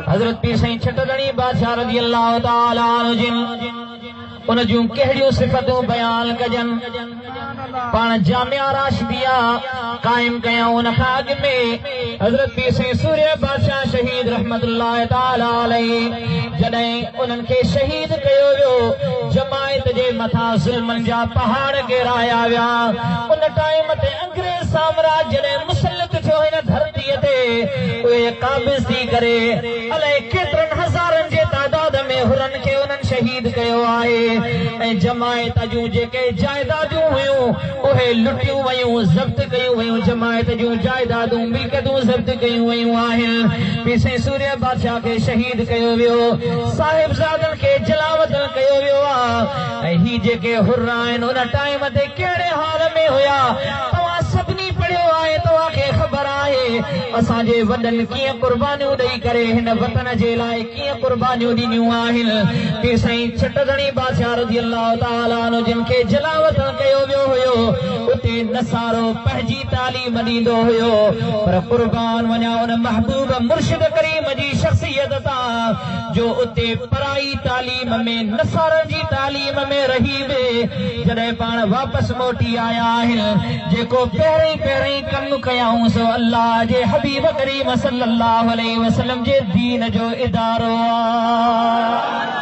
حضرت پير سائين ڇٽ ڌڻي بادشاهه رضي الله تعالٰي عنه جن ان جون ڪهڙيون صفتون بيان ڪجن. پاڻ جامعه راشديه قائم ڪيائون ان کان اڳ ۾ حضرت پير سائين سورهيه بادشاهه شهيد رحمة الله تعالٰي عليه جڏهن انهن کي شهيد ڪيو ويو جماعت جي مٿان ظلمن جا پهاڙ ڪيرايا ويا ان ٽائيم تي انگريز سامراج جڏهن مسلط ٿيو هن ڌرتيء تي اهي قابض ٿي ڪري الائي ڪيترن هزارن جي تعداد ۾ حرن کي انهن شهيد ڪيو آهي ۽ جماعت جون جيڪي جائدادون هيون اهي لٽيون ويون ضبط ڪيون ويون جماعت جون جائدادون ملڪيتون ضبط ڪيون ويون آهن پير سائين سورهيه بادشاهه کي شهيد ڪيو ويو صاحبزادن کي جلاوطن ڪيو ويو آ. ۽ هي جيڪي حر آهن ان ٽائيم تي ڪهڙي حال ۾ هيا توهان سڀني پڙهيو آهي توهان کي خبر آهي اسان جي وڏن ڪيئن قربانيون ڏئي ڪري هن وطن جي لاء ڪيئن قربانيون ڏنيون آهن پير سائين ڇٽ ڌڻي بادشاهه رضي الله تعالٰي عنه جن کي جلاوطن ڪيو ويو هيو اتي نصارو پنهنجي تعليم ڏيندو هيو پر قربان وڃان ان محبوب مرشد ڪريم جي شخصيت تان جو اتي پرائي تعليم ۾ نصارن جي تعليم ۾ رهي به جڏهن پاڻ واپس موٽي آيا آهن جيڪو پهرئين پهرئين ڪم ڪيائون سو الله جي حبيب ڪريم صلي الله عليه وسلم جي دين جو ادارو آ.